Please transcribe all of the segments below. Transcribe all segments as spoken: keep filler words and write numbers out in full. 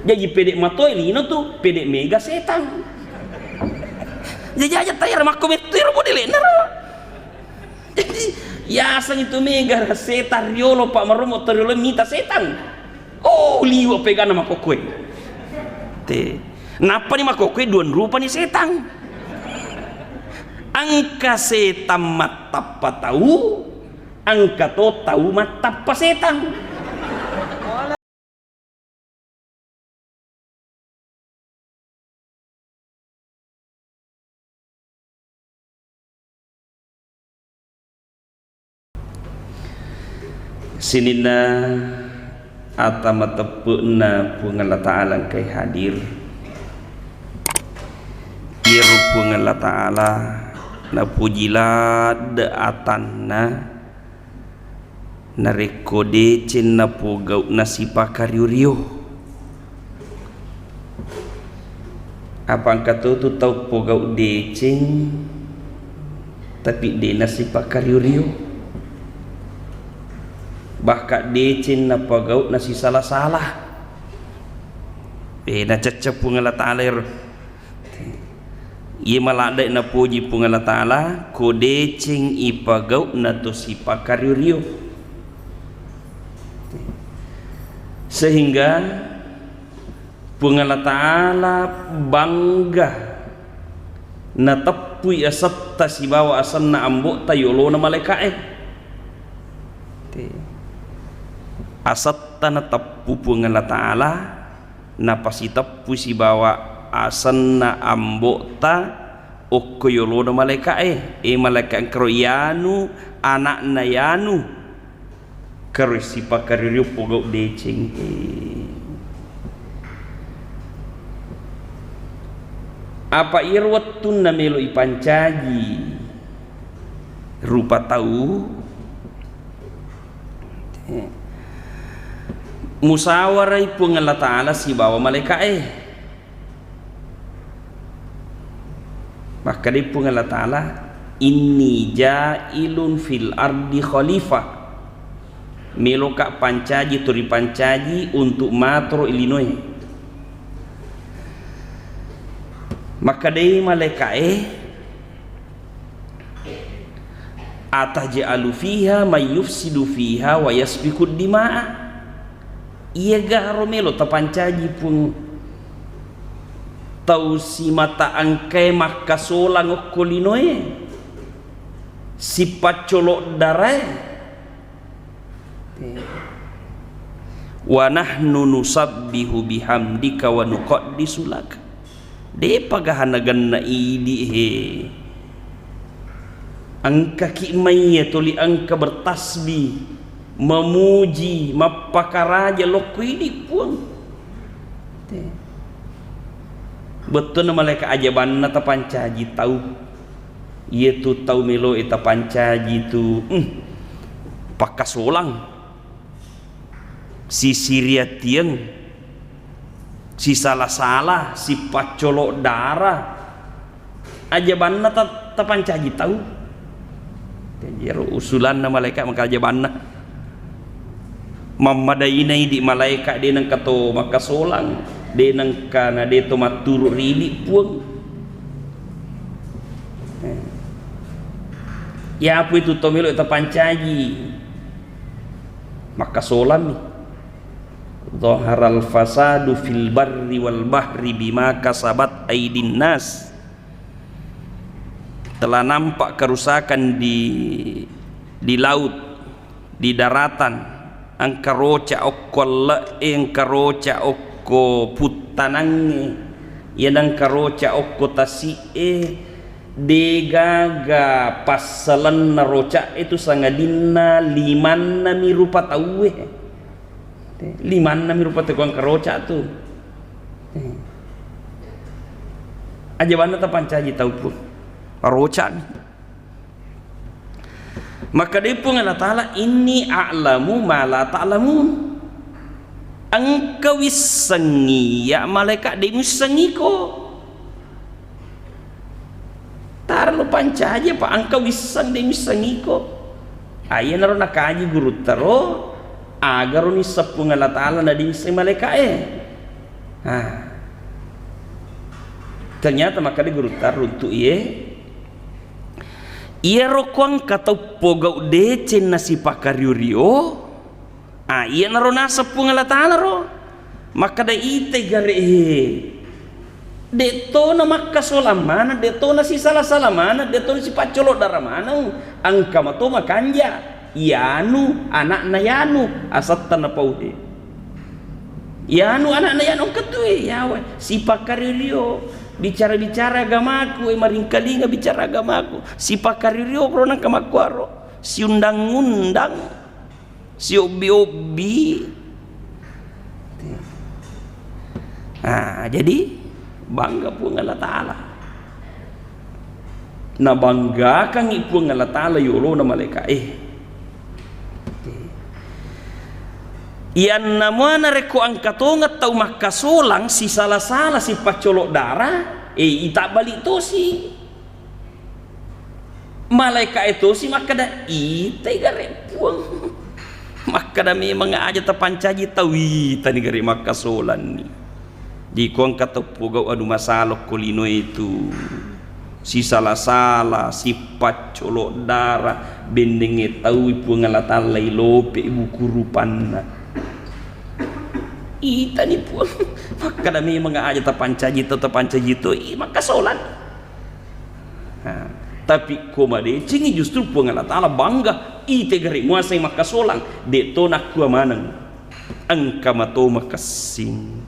Jaji pede' matoi lino tu, pede' mega setang. Jaji aja' tayar makko mettu ero modele'na ro. Jadi, yaseng itu mega setang riolo, Pak, maromo to riolo mita setang. Oh, liwe' pegana makkokkoe. Te. Nappani makkokkoe duang rupani setang. Engka setang mattappa tau, engka to tau mattappa setang. Sininna ata mateppe'na Puang Allah Ta'ala engkai hadir. Iyaro Puang Allah Ta'ala napuji ladde' atanna narekko deceng napogau' nasipakario-rio. Apa engka to tu tau pogau' deceng, tapi de' nasipakario-rio. Bahkan deceng napogau' nasisala-sala. Eh, nacacca Puang Allah Ta'ala ero. Iye maladde' napoji Puang Allah Ta'ala, ko deceng ipagau' na to sipakario-rio. Sehingga Puang Allah Ta'ala bangga nateppui asetta sibawa asenna ambo'ta yolona malaeka'e. Asetta nateppu Puang Allah Ta'ala, napasiteppu sibawa asenna ambo'ta okko yolona malaeka'e. E malaeka' engkaro yanu, ana'na yanu, karo sipakario-rio pogau' deceng. E. Apa iyaro wettunna melo ipancaji rupa tau, musawarai Puang Allah Ta'ala sibawa malaeka'e. Makkedai Puang Allah Ta'ala, "Inni ja'ilun fil ardi khalifah." Meloka' pancaji to ripancaji untuk matoro' linoe. Makkedai malaeka'e, "Ataj'alu fiha may yufsidu fiha wa yasfikud dima'a." Iyegaro melo tapancaji, Puang, tau simata engkae makkasolang okko linoe, sipaccolo' darae? Wa nahnu nusabbihu bihamdika wa nuqaddisu lak. De'pa gaga nagenna idi' he. Engkaki' maiya tuli engka bertasbih, memuji, mappakaraja lokko idi', Puang. Te. Bettuanna malaeka' ajabanna tapancaji tau. Iyatu tau meloe tapancaji tu, hmm, pakkasolang, sisiriatieng, sisala-sala, sipaccolo' dara. Ajabanna ta-, tapancaji tau. Jaji ero usulanna malaeka' maka ajabanna. Mammadaina idi' malaeka' de' nengka to makkasolang, de' nengka na de' to matturu' ri idi', Puang. Eh. Yapu itu to melo tapancaji. Makkasolammi. Dhaharal fasadu fil barri wal bahri bima kasabat aidin nas. Telah nampak kerusakan di, di laut, di daratan, engka roca okko elle'e, engka roca okko puttanangnge, iya nengka roca okko tasi'e, degaga passalenna roca'e tu sangadinna limannami rupa tauwe. Limannami rupa tau engka roca tu. Ajabanna tapancaji tau, Puang. Roca'mi. Makkedai Puang Allah Ta'ala, "Inni a'lamu ma la ta'lamun." Engka wissengngi iya malaeka' de' muissengngiko. Taro lo pancaji apa engka wisseng de' muissengngiko. Ayanaro nakaji gurutta ro, agaro nisseng Puang Allah Ta'ala na de' muisseng malaeka'e. Nah, ternyata makkeda gurutta runtu iye, iyaro ko engka tau pogau deceng nasipakario-rio, ah, iyanaro naseng Puang Allah Ta'ala ro. Makkeda itai gare he. De'tona makkasolang maneng, de'tona sisala-sala maneng, de'tona sipaccolo dara maneng, engka mato makanja. Yanu, anakna Yanu, asetta napau he. Yanu, anakna Yanu, engka tu e, yawa, sipakario-rio, bicara-bicara agamaku, e, maringkalinga bicara agamaku, sipakario-rio, koro nengka makkuaro, siundang-undang, siobbi-obbi. Ah, jadi bangga Puang Allah Ta'ala. Nabanggakangngi Puang Allah Ta'ala yolona malaeka e. Iyanna mua narekko engka tongeng tau makkasolang, sisala-sala, sipaccolo dara, e, itabbali tosi. Malaeka e tosi makkeda, itai gare Puang. Makkeda memang aja tapancaji tau, itani gare makkasolanni. Diko engka tau pogau anu masala ko linoe tu. Sisala-sala, sipaccolo dara, bennengnge taui Puang Allah Ta'ala ilope buku rupanna. Itani Puang. Makkeda memang aja tapancaji tau, tapancaji tau, i makkasolan. Nah, tapi ko madecengi justru Puang Allah Ta'ala bangga, ite gare muasai makkasolang, de to nakkua maneng. Engka mato makessing.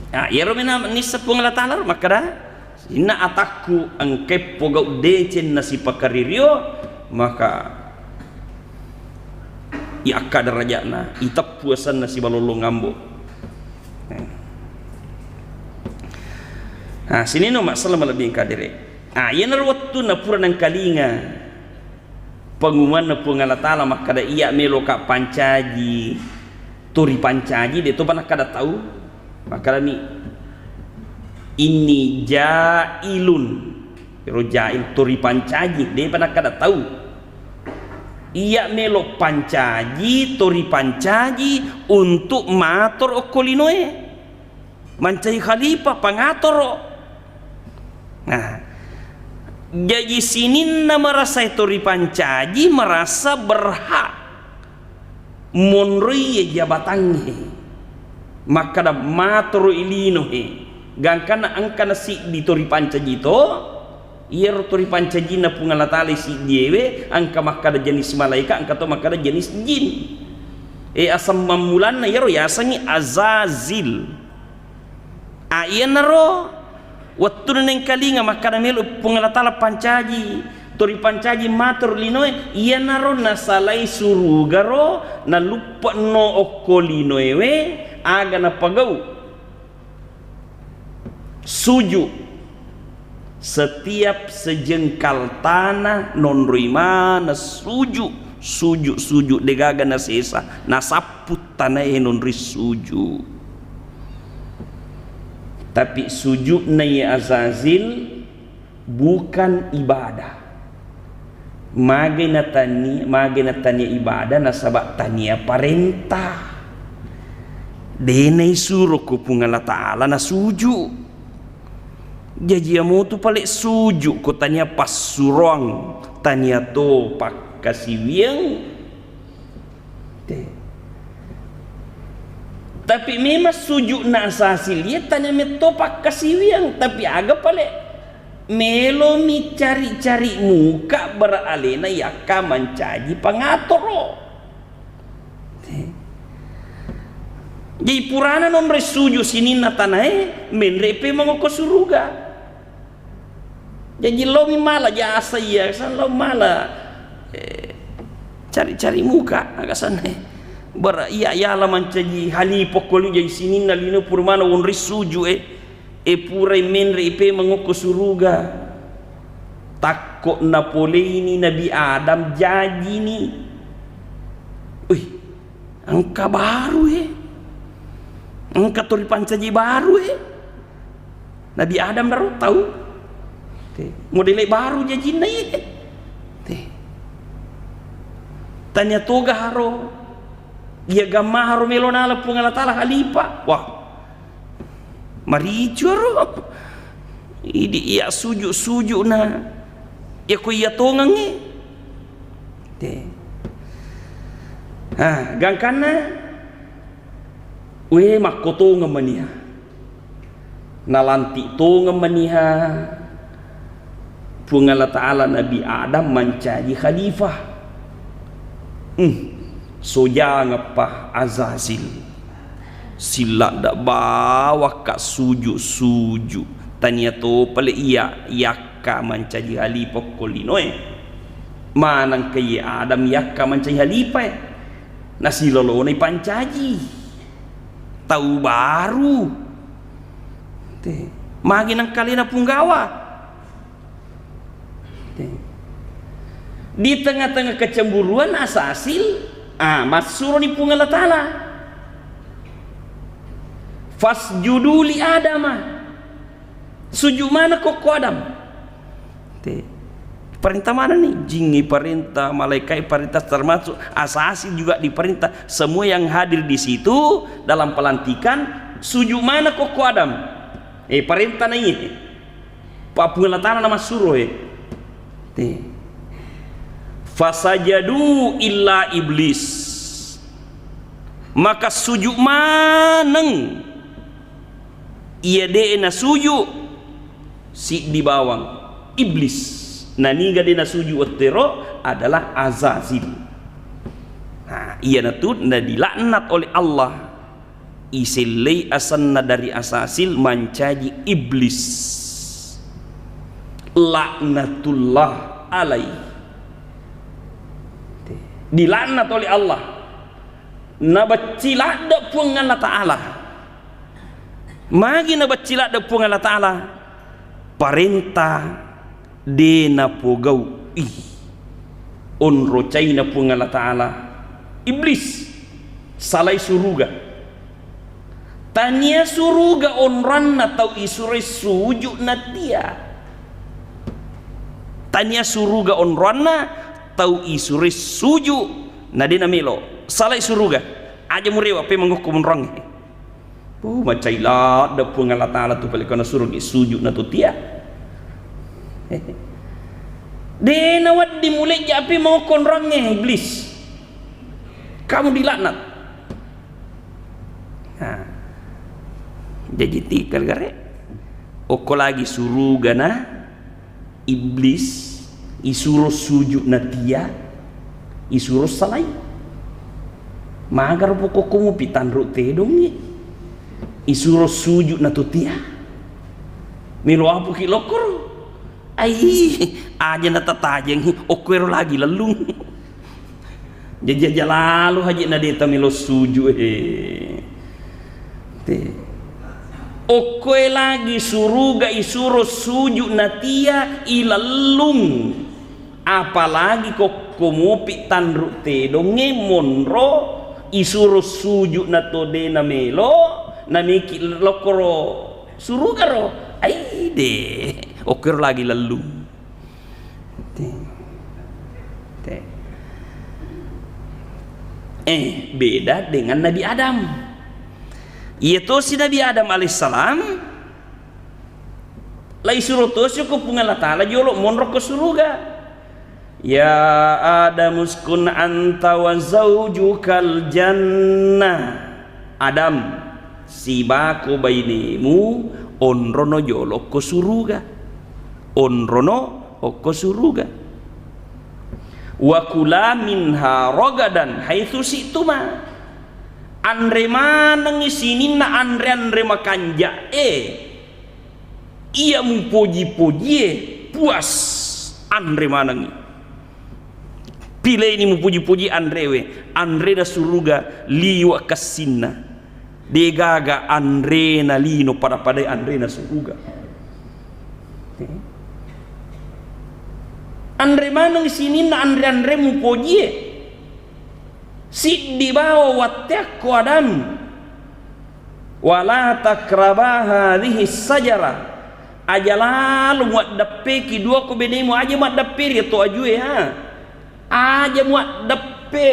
Nah, iyaro mena nisseng Puang Allah Ta'ala makkeda, inna atakku engkai pogau deceng nasipakaririo, maka iakka derajatna, iteppu asenna sibalolong ambo. Nah, sininna massala malebbi engka dere. Ah, iyanaro wettunna pura nengkalinga pengumumanna Puang Allah Ta'ala makkeda, iya meloka pancaji, to ripancaji, de topa nakkeda tau. Makkedani, inni jailun. Ero jail, to ripancaji, depa nakkeda tau. Iya melo pancaji, to ripancaji untuk mator okko linoe. Mancaji khalifah, pangatoro. Nah, jaji sininna marasa to ripancaji, marasa berhak monroi jabatangnge. Makkeda matoro i linoe. Gangkanna engkana siddi to ripancaji to, iyaro to ripancajinna Puang Allah Ta'ala siddiewe, engka makkeda jenis malaika, engka to makkeda jenis jin. E, aseng mammulanna iyaro yasengngi Azazil. A, iyanaro wettunna nengkalinga makkeda melo Puang Allah Ta'ala pancaji, to ripancaji mator linoe, iyanaro nasalai surugaro, naluppe'no okko linoewe, aga napagau. Suju. Setiap sejengkal tanah nonroi maneng suju, suju, suju, degaga nasesa, nasappu tanae nonroi suju. Tapi sujudna ye Azazil bukan ibadah. Mage natani-, mage natania ibadah nasaba tania parenta. De naisuro ko Puang Allah Ta'ala nasuju. Jaji amotu pale suju ko tania passuroang, tania to pakkasiwiang. Te. Tapi memang sujudna Azazil iya tania metto pakkasiwiang, tapi aga pale melomi cari-cari muka beralena yakka mancaji pangatoro. Te. Jadi purana nonroi suju sininna tanae, menre pe mangokko suruga. Jaji laomi mala jasa iya, san lao mala, eh, cari-cari muka, aga sanna, eh. Bara iya, iyala mancaji halipo ko lu jaji sininna lino purmana wonri suju, eh. Eh, purai menre ipe mangokko suruga. Takko napoleini Nabi Adam jajini. Wih, engka baru, eh. Engka to ripancaji baru, eh. Nabi Adam naro tau. Te. Modele baru jajinna iye. Te. Tania toga haro. Iya gammaharo melo nala Puang Allah Ta'ala khalifah. Wah, maricuaro. Idi iya suju-suju na iya ko iya tongengnge. Te. Ah, gangkanna, we, makkotongeng mania. Nalantik tongeng maniha Puang Allah Ta'ala Nabi Adam mancaji khalifah. Hmm, sojangeppa Azazil. Silladda bawakka suju-suju. Tania to pale iya yakka mancaji khalifah ko linoe. Maneng ke ye Adam yakka mancaji khalifah e. Nasilolona ipancaji. Tau baru. Te. Magi nengkalena punggawa. Te. Di tengah-tengah kecemburuan Asasil, ah, massuroni Puang Allah Ta'ala. Fasjudu li Adama. Suju mana kokko Adam. Te. Perintah mana nih? Jin iparintah, malaikat iparintah, termasuk Asasil juga diperintah. Semua yang hadir di situ dalam pelantikan, suju mana kokko Adam. Eh, perintah na iye. Pa Puang Allah Ta'ala namassuro e. Te. Fasajadu illa iblis. Maka suju maneng iya de nasuju siddi bawang, iblis. Naniga de nasuju wettero adalah Azazil. Nah, iyanatu nadilaknat oleh Allah. Isellei asenna dari Asasil mancaji iblis. Laknatullah alaih. Dilaknat oleh Allah. Nabecci ladde Puang Allah Ta'ala. Magi nabecci ladde Puang Allah Ta'ala? Parenta de napogau i onro caina Puang Allah Ta'ala, iblis, salai suruga. Tania suruga onroanna tau isuroi suju natia. Tania suruga onroanna tau isuroi suju na de namelo. Salai suruga. Aja murewa pe mangukku monroangnge. Uh, macai ladde Puang Allah Ta'ala tu pale kona suruh ki suju na tu tia. De nawaddi mulejja api mau konrangnge iblis. Kamu dilaknat. Nah, jaji ti gare-gare. Okko lagi suruga na iblis isuro suju natia, isuro salai. Magaro pokokko mupi tanru tedongngi. Isuro suju natotia. Melo apuki lokkoro. Ai, aja natatajengi, okkoero lagi lellung. Jajaja lalo haji na deta melo suju, eh. Te. Okkoe lagi suruga isuro suju natia ilellung. Apalagi kokko mupi tanru tedongnge monro isuro suju nato de namelo namiki lokkoro surugaro. Aide, okkoro lagi lellung. Te. Te. Eh, beda dengan Nabi Adam. Iya tosi Nabi Adam alaihissalam, laisuro tosi ko Puang Allah Ta'ala jolo monro ko suruga. Ya Adam uskun anta wa zaujukal jannah. Adam, sibako bainemu onrono jolo ko suruga. Onrono okko suruga. Wa kula minha ragadan haitsu syi'tuma. Anre manengngi sininna anre-anre makanja'e iya mupoji-pojie, puas, anre manengngi. Pileini mupoji-poji anrewe, anrena suruga liwa' kassinna. Degaga anrena lino pada-padai anrena suruga. Anre maneng sininna anre-anre mupojie. Siddi bawa watteakko Adam. Wala takraba hadhihi sajara. Aja lalo muaddeppeki duako benemu, aja muaddepperi to ajue ha. Aja muaddeppe.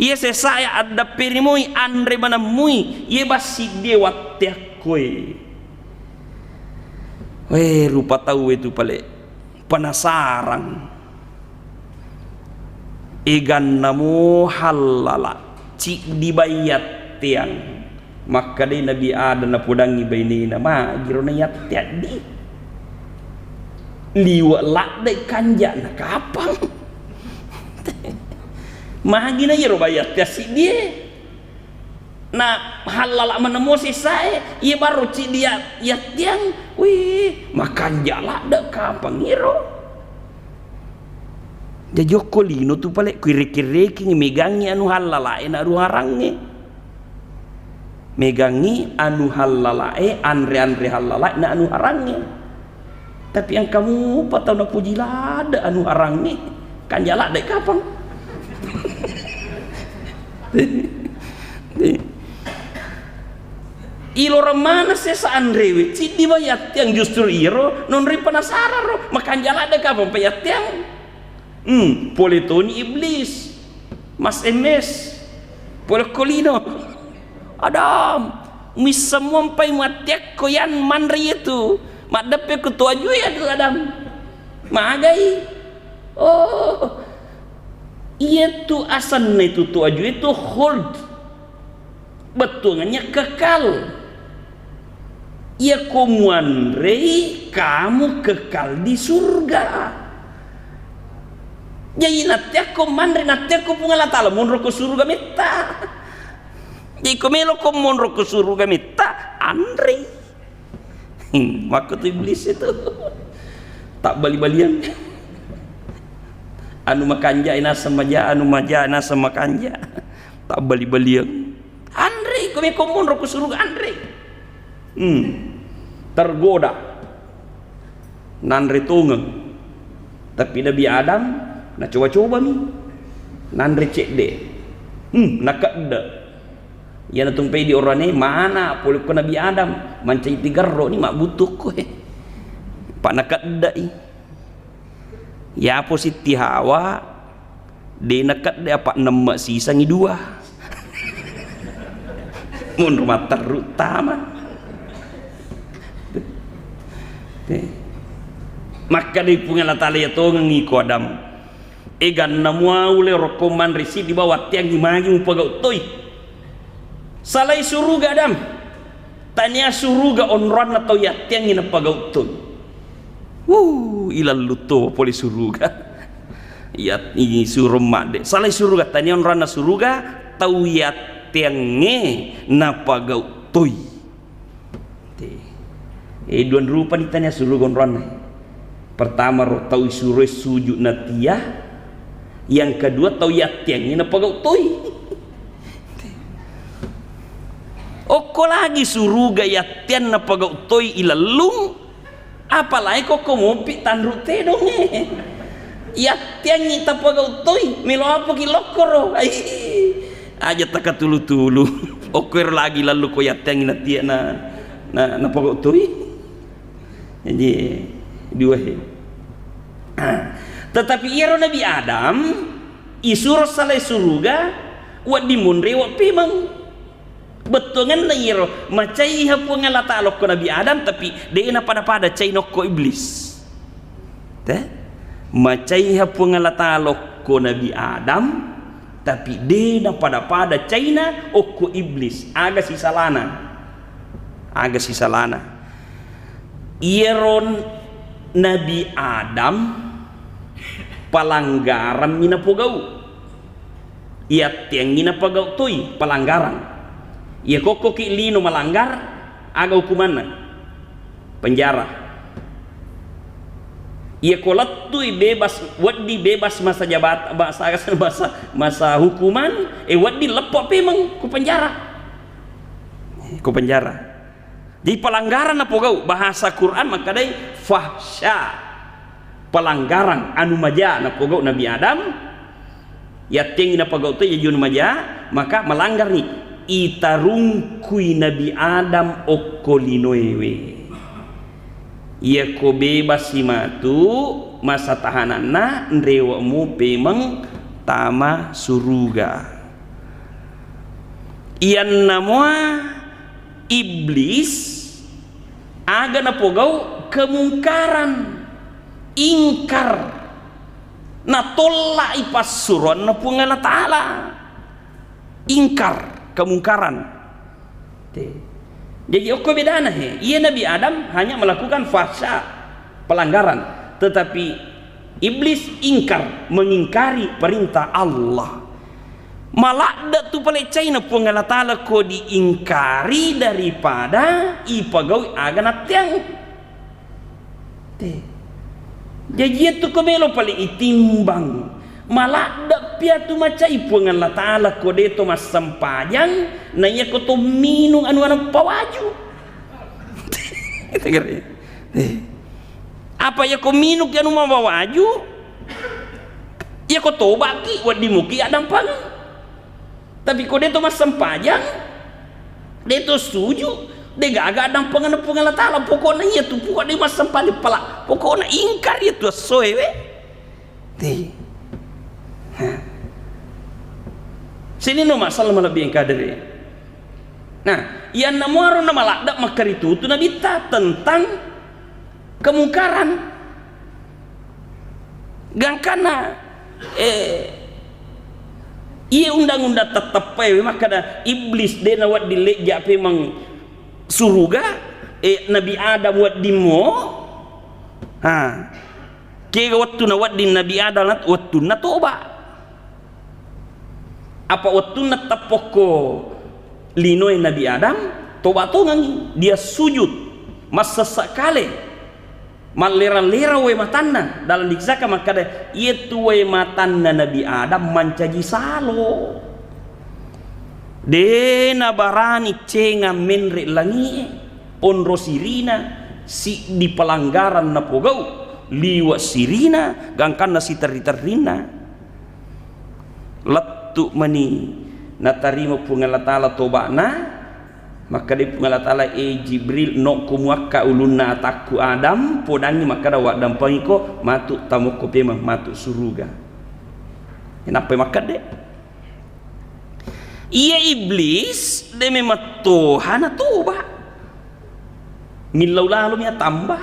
Iye sesa e addapperi moi, anre maneng moi, iye bassiddi e watteakkoe. Weh, rupa tau e tu pale penasarang. Eganna mo hallala, ciddi bai yatteang. Makkedai Nabi Adam napodangngi bainena, "Magiro na yatteang di? Liwe' ladde' kanja'na kapang." Magi na iyaro bai yatteang siddi e. Na hallala maneng mo sesa e, iye baro ciddi ya-, yatteang, wih, makanja' ladde' kapang iro. Jaji okko lino tu pale kuireki-reking megangngi anu hallala e na anu harangnge. Megangngi anu hallala e, anre-anre hallala e na anu harangnge. Tapi engka mupa tau napoji ladde' anu harangnge, kanja' ladde' kapang. Iloreng maneng sesa anrewe, ciddi bai yatteang, justru iyaro nonroi penasarang ro, makanja' ladde' kapang pa yatteang. Hmm, pole toni iblis, mas M S, pole ko lino. Adam, misseng muampai matteakko yan manre iyatu. Maddeppe ku to ajue iyatu Adam. Magai. Oh, iyatu asenna itu to ajue itu khuld. Bettuangannya kekal. Iyako muanrei, kamu kekal di surga. Jadi natteakko manre, natteakko Puang Allah Taala monro ko suruga metta. Jadi ko melo ko monro ko suruga metta, anrei. Hmm, makko tu iblis itu. Tak bali-balian. Anu makanja' naseng maja, anu maja naseng makanja'. Tak bali-balian. Anrei, ko meko monro ko suruga anrei. Hmm. Tergoda. Nanre tongeng. Tapi Nabi Adam nacoba-coba mi. Nanre cedde. Hmm, nakedde. Iyana tumpai di orane mana pole ko Nabi Adam, mancaji tigerro ni mabbutu ko e. Pa nakedde i. Yapo Sitti Hawa, de' nakedde apa nemme' sisangi dua. Monro matterru tama. Makkedai Puang Allah Taala, iya tongengi ko Adam. Eganna muaule rokko manre siddi bawang teangngi magi mupagau toi. Salai suruga Adam. Tania suruga onroanna tau yatteangngi napagau toi. Wuh, ilallu to pole suruga. Iya, isuro madde. Salai suruga, tania onroanna suruga, tau yatteangnge napagau toi. Te. E, duan rupa ni tania suruga onroanna. Pertama ro tau isuroi sujud natia, yang kedua tau yatteangngi napagau toi. Okko lagi suruga yatteang napagau toi ilellung, apalagi kokko mopi tanru tedongnge. Yatteangngi tapagau toi, melo apaki lokkoro. Ai, aja takatulu-tulu. Okko ero lagi lalu ko yatteangngi natia na, na, napagau toi. Jadi, dua he. Ah. Tetapi iyaro Nabi Adam, isuro salai suruga, wedding monre wa pemeng. Bettuangenna iyaro, macaiha Puang Allah Taala okko Nabi Adam, tapi de' napada-pada cai nokko Iblis. Te? Macaiha Puang Allah Taala okko Nabi Adam, tapi de' napada-pada caina okko Iblis. Aga sisalana? Aga sisalana? Iyaro Nabi Adam palanggarammi napogau. Iyatteangngi napagau toi, pelanggaran. Iya kokkoki lino melanggar, aga hukumanna? Penjara. Iya ko lettui bebas, wedding bebas masa jabat-, masa, masa, masa hukuman, eh, wedding leppo pemeng ku penjara. Ku penjara. Jadi pelanggaran napogau, bahasa Quran makkedai fahsya. Pelanggaran anu maja napogau Nabi Adam, yatteangngi napagau toi jaji anu maja, maka melanggar ni. Itarungkui Nabi Adam okko linoewe. Iya ko bebas si matu masa tahananna, nrewemu pemeng tama suruga. Iyanna mua iblis aga napogau kemungkaran, ingkar, natollai passuroanna Puang Allah Ta'ala. Ingkar, kemungkaran. Te. Jaji okko bedana he, iya Nabi Adam hanya melakukan fahsya, pelanggaran, tetapi iblis ingkar, mengingkari perintah Allah. Maladde tu paleccaina Puang Allah Ta'ala ko diingkari daripada ipagaui aga natteang. Te. Jaji iyatu ko melo pale itimbang. Maladde piatu macai Puang Allah Ta'ala ko de to massempajang, na iya ko to minung anu anu pawaju. Tegere. Eh. Apa iya ko minung ki anu mapawaju? Iya ko tobaki, wedding muki addampengeng. Tapi ko de to massempajang, de to suju, de gaga addampengeng Puang Allah Ta'ala. Pokokna iya tu, pokokna iya massempajang pala. Pokokna ingkar iya tu essoe we. Te. Nah. Sini no masalah malebbi engka dere. Nah, iyanna muaro na maladde makkaritutu Nabitta tentang kemungkaran. Gangkanna, eh, iya undang-undang tetteppae we makkada iblis de nawedding lejja pemeng suruga, eh, Nabi Adam wedding mo. Ha. Kega wettu nawedding Nabi Adam na-, wettunna toba. Apa wettunna teppokko linoe Nabi Adam, toba tongengi, dia sujud, massessa kale, mallera-lera wae matanna. Dalam dikisahkan makkada, iyatu wae matanna Nabi Adam mancaji salo. De nabarani cengang menre langie, onro sirina, siddi pelanggaran napogau, liwe sirina, gangkanna siterri-terrina. Lettu mani natarima Puang Allah Ta'ala toba'na, makkeda Puang Allah Ta'ala, "E Jibril, nokko muakka ulunna atakku Adam, podangi makkeda waddampengiko matu tamokko pemeng matu suruga." Nappai makkeda, iya Iblis de memang toha natoba. Millau lalo mi atamba.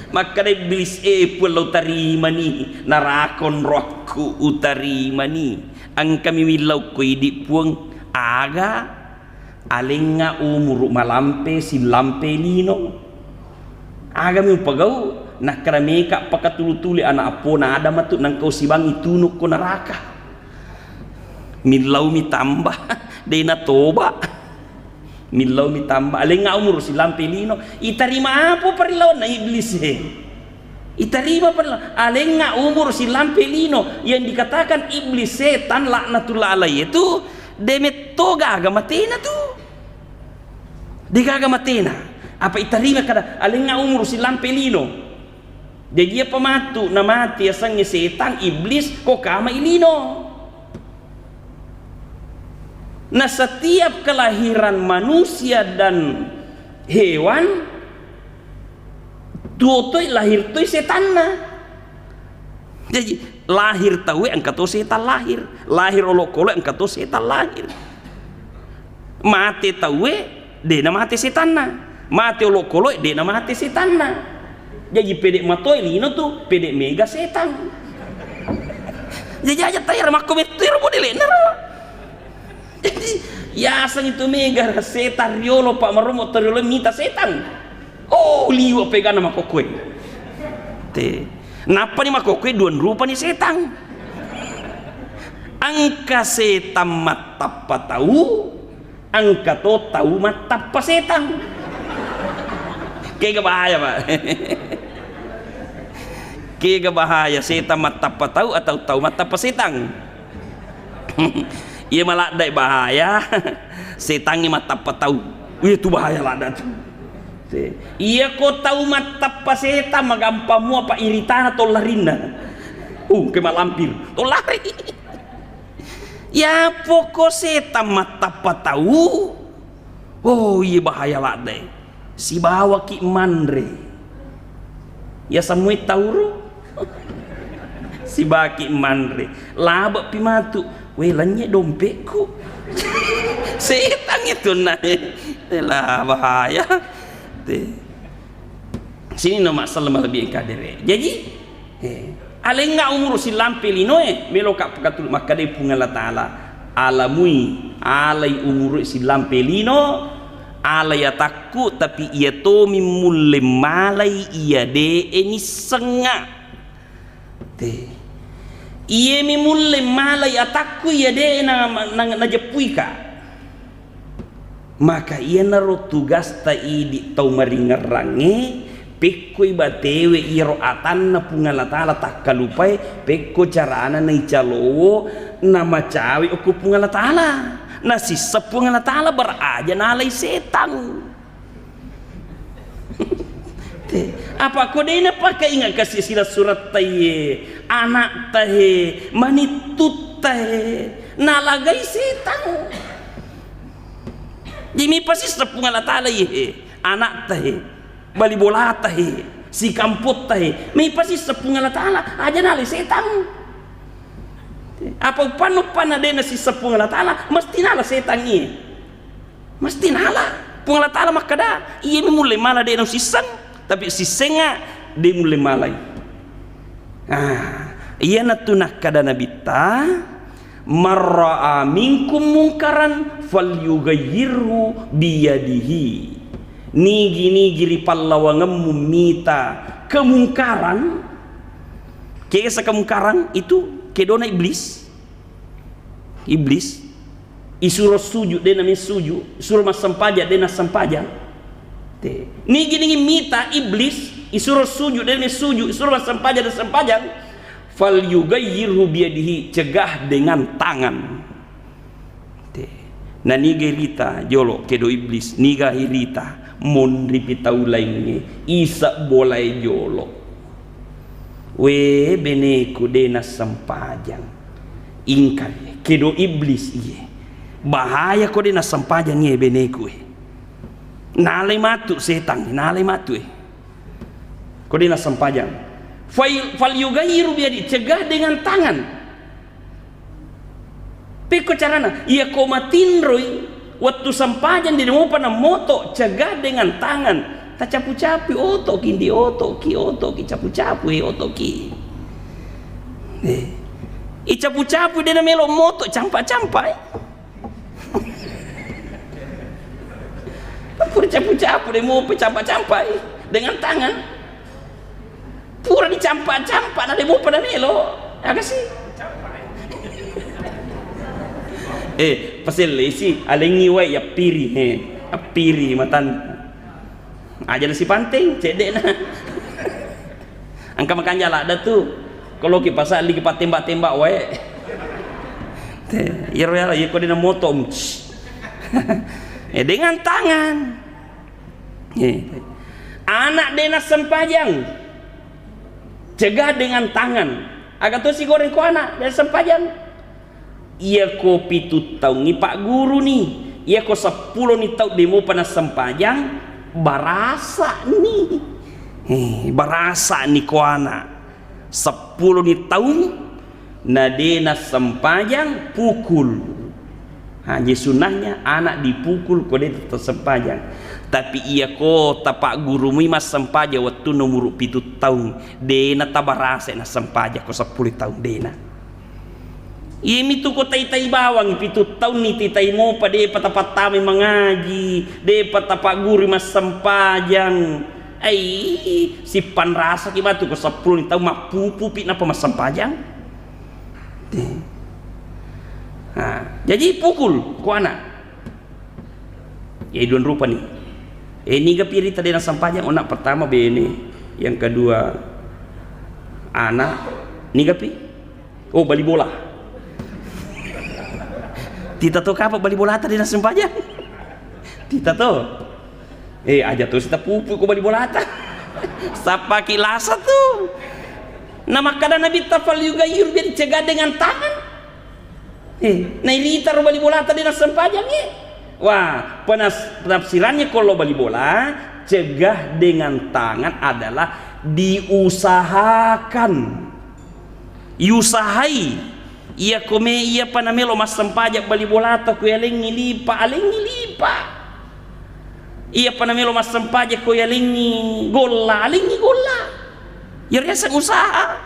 Makkeda Iblis, "E Puang, lao tarimani naraka onrokku, utarimani. Engkami millau ko idi Puang, aga alengnga umuru malampe sillampe lino. Agami upagau?" Nakkeda, "Meka pakatulu-tuli ana appona Adam matu nangka usibangi tunukko naraka." Millau mi tamba, de natoba. Millau mi tamba, alengnga umuru sillampe lino. Itarima apa parilawanna Iblis e? Itarima parila-, alengnga umuru sillampe lino. Yang dikatakan Iblis, setan, laknatullah alaih itu, de metto gaga matena tu. De gaga matena. Apa itarima kada, alengnga umuru sillampe lino. Jaji, apa matu namate yasengnge setang, iblis, ko kama ilino. Na setiap kelahiran manusia dan hewan, tuo toi lahir toi setanna. Jaji, lahir tauwe engka to setang lahir, lahir olokoloe engka to setang lahir. Mate tauwe, de namate setanna. Mate olokoloe, de namate setanna. Jaji, pede matoe lino tu, pede mega setang. Jaji, aja tayar makko mettu ero modele'na ro. Jaji, yaseng itu mega setang riolo, Pak, maromo to riolo mita setang. Oh, liwe' pegana makkokkoe. Te. Nappani makkokkoe duang rupani setang. Engka setang mattappa tau, engka to tau mattappa setang. Kega bahaya, Pak. Kega bahaya, setang mattappa tau atau tau mattappa setang? Iya maladde bahaya, setangnge mattappa tau. Wih, itu bahaya ladde tu. Iya ko tau mattappa setang, magampang mua, Pak, iritana to larinna. Uh, ke malampir, to lari. Ya poko setang mattappa tau. Oh, iya bahaya ladde. Sibawaki manre. Ya semue tauro. Sibaki manre. Labe pi matu. We, lennye dompekku. Setang itu na. Lah, bahaya. Te. Sini nama sallam lebih kadere. Jadi, eh, alengnga umuru sillampe linoe, meloka pakatulu makkadai Puang Allah Ta'ala, alamui, alai umuru sillampe lino, alai atakku, tapi iya tomi mulle malai iya de'e nissengnga. Te. Iyemi mulle malai atakku iya de'e na, na, najeppuika. Maka iyanaro tugasta idi tau maringerrangnge, pekkoi batewe iyaro atanna Puang Allah Ta'ala takkalupai, pekko carana naicalowo namacawe okko Puang Allah Ta'ala. Nasissa Puang Allah Ta'ala baraja nalai setang. Te, apa ko de napakainga kasi sila suratta ye, anakta he, manittutta he, nalagai setang. Jadi mipasissa Puang Allah Ta'ala ye he, anakta he, bali bolata he, sikampotta he, mipasissa Puang Allah Ta'ala, aja nalai setang. Te, apa uppanna-uppanna de nasissa Puang Allah Ta'ala, mesti nala setang ye. Mesti nala. Puang Allah Ta'ala makkada, iyami mulle mala de nausisseng, tapi sissengnga de mulle malai. Ah, iyanatu nakkada Nabitta, "Marra'a minkum mungkaran falyughayyirhu biyadihi." Nigi-nigi ri pallawangemmu mita kemungkaran, kesa kemungkaran itu kedona iblis. Iblis, isuro sujud, de name sujud, isuro massempajang, de nassempajang. Te. Nigi-nigi mita iblis, isuro sujud, de name sujud, isuro massempajang, de sempajang. Falyughayyirhu biyadihi, cegah dengan tangan. Te. Na niga irita jolo, kedo iblis, niga irita, monripi tau laingnge, isa bolae jolo. We beneku de nassempajang. Ingkai, kedo iblis iye. Bahaya ko de nassempajang iye beneku e. Nalai matu setang, nalai matu e. Ko de nassempajang. Fai-, falyughayyiru biyadi, cegah dengan tangan. Pekko carana, iya ko matinroi, wettu sempajang de mopa namoto, cegah dengan tangan. Tacapu-capu otoki, di otoki, otoki, capu-capu e otoki. Eh. Icapu-capu de namelo moto, campa-campa e. Pura capu-capu de mopa, campa-campa e. Dengan tangan. Pura dicampa-campa na de mopa na melo. Aga si? Eh, paselle isi, alengngi wae yappiri, he. Appiri matan. Aja na sipanteng, cedde na. Engka makanja ladda tu. Kalau ki pasang lagi patembak-tembak wae. Te, iyaro ya, iya ko de na moto. Eh, dengan tangan. Eh, anak de nassempajang, cegah dengan tangan. Aga to sigoreng ko anak de nassempajang? Iya ko pitu taungngi pagguruni, iya ko seppuloni taung de mopa nassempajang, barasani. Eh, barasani ko anak. Seppuloni taung na de nassempajang, pukul. Ha, je sunnahnya anak dipukul ko de tassempajang. Tapi iya ko tapaggurumui massempajang wettunna umuru pitu taung, de na tabarasa nassempajang ko seppulo taung, de na. Iyami tu ko tai-tai bawang, pitu taunni titai mopa, depa tapattamai mangaji, depa tapagguru massempajang. Ai, sippanrasaki matu ko seppulo taung mappupupi napa massempajang. Te. Nah, jadi pukul ko anak. Ya, dua rupa nih. Eh, niga pi rita de nassempajang, anak pertama bene, yang kedua anak, niga pi? Oh, bali bola. Tita to kapa bali bolata de nassempajang? Tita to. Eh, aja to sita pupu ko bali bolata. Sappaki lasa tu. Na makkada Nabitta, "Falyughayyir biyadi," cegah dengan tangan. Eh, nairitaro bali bolata de nassempajang, eh. Wah, penas-, penafsirannya kalau bali bola, cegah dengan tangan adalah diusahakan. Iusahai. Iya kome, iyapa namelo massempajang bali bolata, ko yalengngi lipa, alengngi lipa. Iyapa namelo massempajang ko yalengngi golla, alengngi golla. Iyaro yaseng usaha.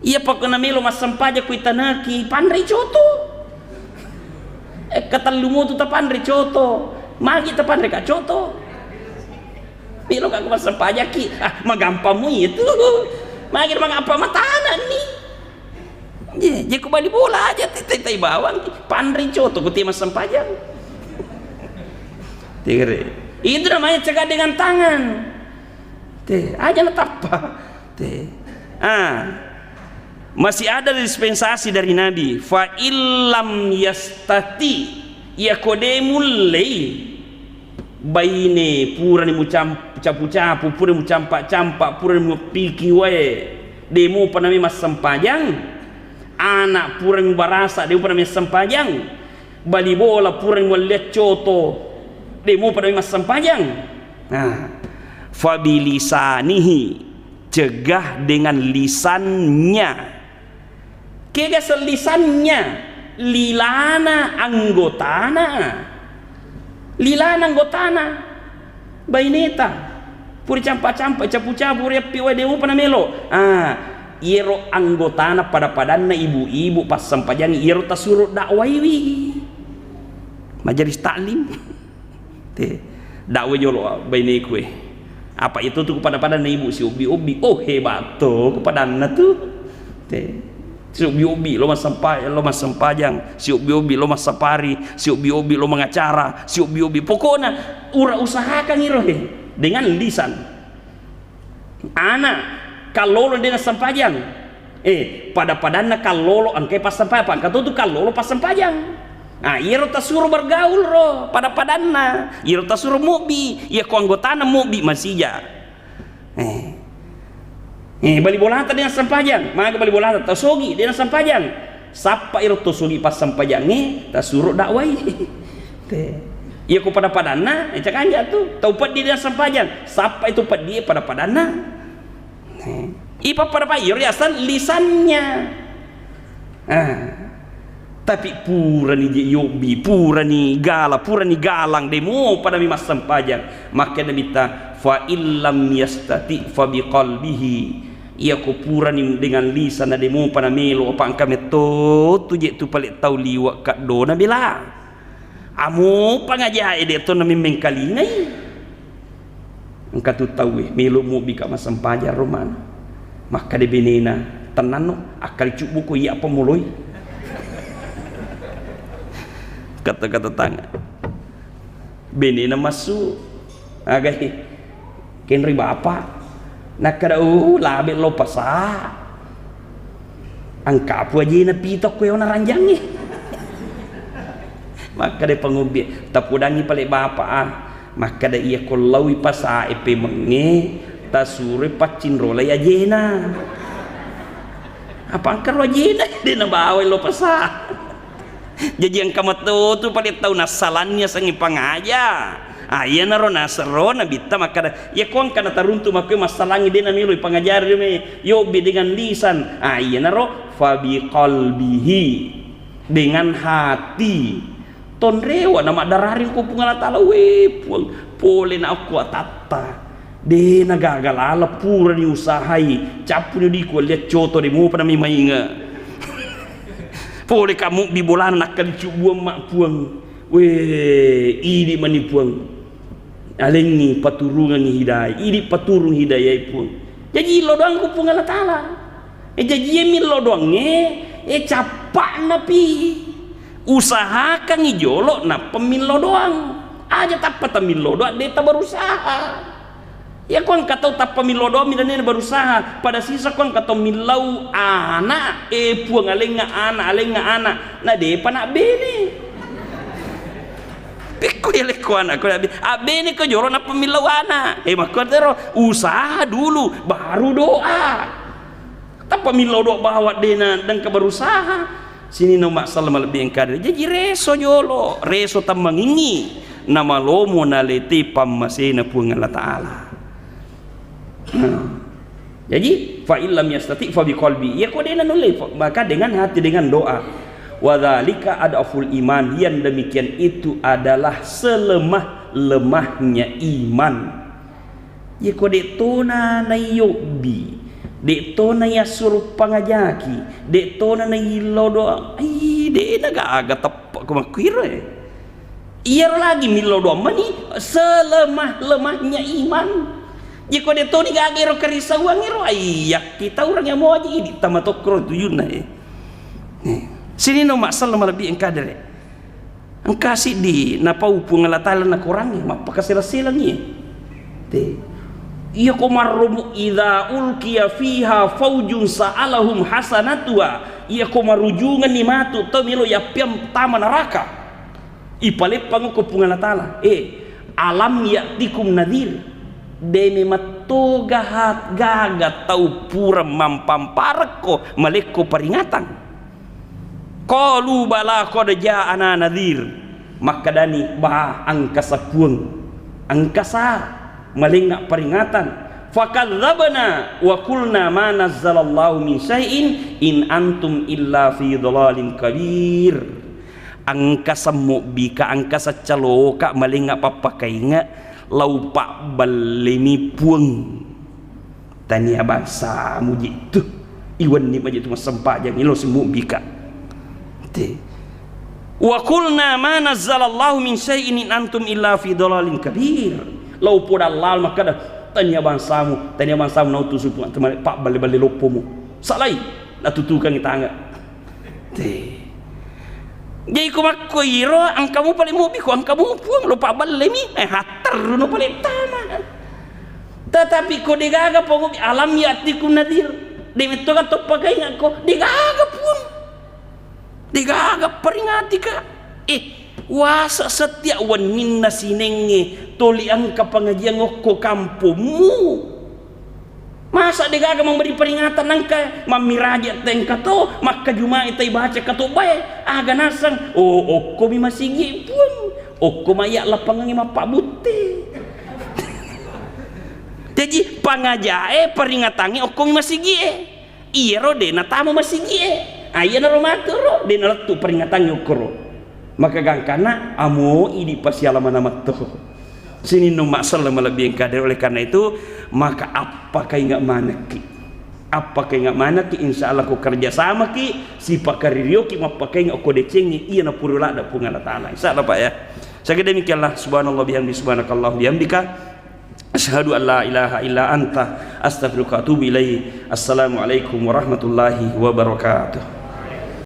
Iyapa ko namelo massempajang ko itanaki, panrei coto. Eh, katellu motu tapanrei coto. Magi tapanrei ka coto? Melo ka ko massempajakki. Ah, magampang mu itu. Magi mangapa matanani? Je, je ko bali bola aja, te, te, tai bawang, panrei coto ko te massempajang. Tigere. Itu namanya cegah dengan tangan. Te, aja natappa. Te. Ah. Masih ada dispensasi dari Nabi. Fa illam yastati, iya ko de mullei. Baine purani mucam-, capu-capu, purani mucampa-campa, purani muppiki wae, de mupa nami massempajang. Anak purani mubarasa, de mupa nami massempajang. Bali bola purani mualliang coto, de mupa nami massempajang. Nah, fabilisanihi, cegah dengan lisannya. Kega sellisannya, lilana anggotana. Lilana anggotana. Baineta. Puri campa-campa, capu-capu, riappi wae, de mupa namelo. Ah, iyero anggotana pada-padanna ibu-ibu passempajangi, iyero tasuro dakwaiwi. Majelis taklim. Te, dakwai jolo baineku e. Apa itu tu pada-padanna ibu siobbi-obbi. Oh, hebat to kepadanna tu. Te, siobbi-obbi lo massempa-, lo massempajang, siobbi-obbi lo massapari, siobbi-obbi lo mangacara, siobbi-obbi. Pokokna ura usahakan iro he dengan lisan. Ana, kallolo de nassempajang. Eh, pada-padanna kallolo engkai passempajang, apa engka to tu kallolo passempajang. Ah, iyaro tasuro bergaul ro, pada-padanna. Iyaro tasuro mobbi, iya ko anggotana mobbi masija. Eh. Eh, bali bolata de nassempajang, maga bali bolata, tasogi de nassempajang. Sappa iro to sugi passempajangnge, tasuro dakwai. Te. Iya ko pada-padanna, eh, cakanja tu. Tau peddi de nassempajang, sappa itu peddi pada-padanna. Eh. Ipa pada pa iro yaseng lisannya. Ah. Tapi purani je yobbi, purani gala, purani galang, de mupa nami massempajang. Makkeda Nabitta, fa illam yastati fa biqalbihi. Iyako purani dengan lisanna de mupa namelo, apa engka metto tu je tu pale tau liwa kaddona bela. Amo pangajae de to nami mengkalingai. Engka tu tauwe melo mobbi ka massempajang romana. Makkeda benena, tennanno, akkali cubbuko iya apa moloi. Kata-kata tanga. Benena massu. Agai. Kenri bapa. Nakkeda, "Uh, labe lo pasa." Engka pu ajena pito ko yona ranjangnge. Makkeda pangobbi, "Tapudangi pale bapa ah." Makkeda, "Iya ko laui pasa e pemengnge, tasuroi paccinrolai ajena." Apa engka ro ajena de nabawai lo pasa. Jaji engka metto tu pale tau nassalanni asengnge pangaja. Ah, iyanaro nasero Nabitta makkeda, iya ko engka nataruntu makkue massalangi de namelo ipangajari de me yobbi dengan lisan. Ah, iyanaro fabiqalbihi, dengan hati. Tonrewa na maddarari ko Puang Allah Taala, we Puang, pole na okko atatta. De na gaga lala purani usahai, cappuni diku alliang coto de mupa nami mainga. Pole ka mubbi bolana nakkali cubbuang ma Puang. We, idi mani Puang. Alengngi paturungangngi hidayah, idi paturung hidayah Puang. Jaji lo doangku Puang Allah Taala. E jaji e millo doangnge, e cappa'na pi. Usahakangngi jolo nappa millo doang. Aja tappa tamillo doang, de taberusaha. Iya ko engka tau tappa millau doang mi, de na berusaha. Pada sisa ko engka tau millau ana, e Puang, alengnga ana, alengnga ana, na depa nabbene. Pekko yalekko ana ko abbe-, abbene ko jolo nappa millau ana. E, makko tero, usaha dulu baru doa. Tappa millau doa bawa de na dengka berusaha. Sininna umma selleng malebbi engkade. Jaji reso jolo, reso tammangingngi, namalomo nalete pammasena Puang Allah Taala. Nah. Jaji, Fa illam yastati fa biqalbi. Iya ko de'na nulle, maka dengan hati, dengan doa. Wa dzalika ad'aful iman. Yang demikian itu adalah selemah-lemahnya iman. Iya ko de' tona naiyobbi, de' tona yassuro pangajaki, de' tona naillau doa. Ai, de'na gaga teppa ko makkuiro e. Iyaro lagi millau doang mani selemah-lemahnya iman. Jiko de' toni gaga ero karisauang ero, ai, yakkitaureng amo aja idi tama tokkoro tujunna e. Eh, sininna umma selleng malebbi engka dere. Engka siddi napau Puang Allah Taala nakorangi, mappakasela-selangi e. Te. Iya ko marromu, idza ulqiya fiha faujun sa'alahum hasanatuha. Iya ko marujungenni matu tau melo yappiang tama naraka. Ipaleppang ko Puang Allah Taala, eh, alam ya'tikum nadhir, de' memetto gaga tau pura mampampareng ko malekko peringatan. Qalu bala qad ja'ana nadhir, makkedani, ba, engkasa Puang, engkasa malengnga peringatan. Fakadzdzabna wa qulna ma nazzalallahu min syai'in in antum illa fi dhalalin kabir. Engka semmubbika, engka seccaloka malengnga pappakainga, lau pabballemi Puang. Tania bangsamu jittu. Iwenni majitu massempajang ilo semmubbika. Te. Wa qulna ma nazzalallahu min syai'in in antum illa fi dhalalin kabir. Lau podallal makkada, tania bangsamu, tania bangsamu nautusu Puang, temale pabballe-balle loppomu. Salai, natutukangi tanga. Te. Jadi ko makko iro, engkamu pale mubbi ko engkamu Puang lo pabballemi, eh, hatterruno pale tama. Tetapi ko degaga pangubbi, alam ya'tikum nadhir. De metto ga toppa kainga ko, degaga Puang. Degaga peringatika. Eh, wasa setiap wenninna sinengnge toli engka pengajian okko kampommu. Masa degaga memberi peringatan, nangka mammiraja tengka to, makkajumai tai baca kato bae, aga naseng, oh, okkomi masigi Puang, okko maya lapangangi mappabutte. Jadi pangajae peringatangi okkomi masigie. Iyaro de natama masigie. Ah, iyanaro maturo de nalettu peringatangi okkoro. Maka gangkanna amo idi pasialamana metto. Sininna umma selleng malebbi engka de. Oleh karena itu, maka appakainga manekki. Appakainga manekki, insya Allah ko kerja samaki, sipakaririoki mappakainga ko decengi iya napuro ladda Puang Allah Taala. Insya Allah, Pak, ya. Saya demikianlah, subhanallah bihamdi, subhanakallah bihamdika. Asyhadu an la ilaha illa anta, astaghfiruka wa atubu ilaik. Assalamualaikum warahmatullahi wabarakatuh.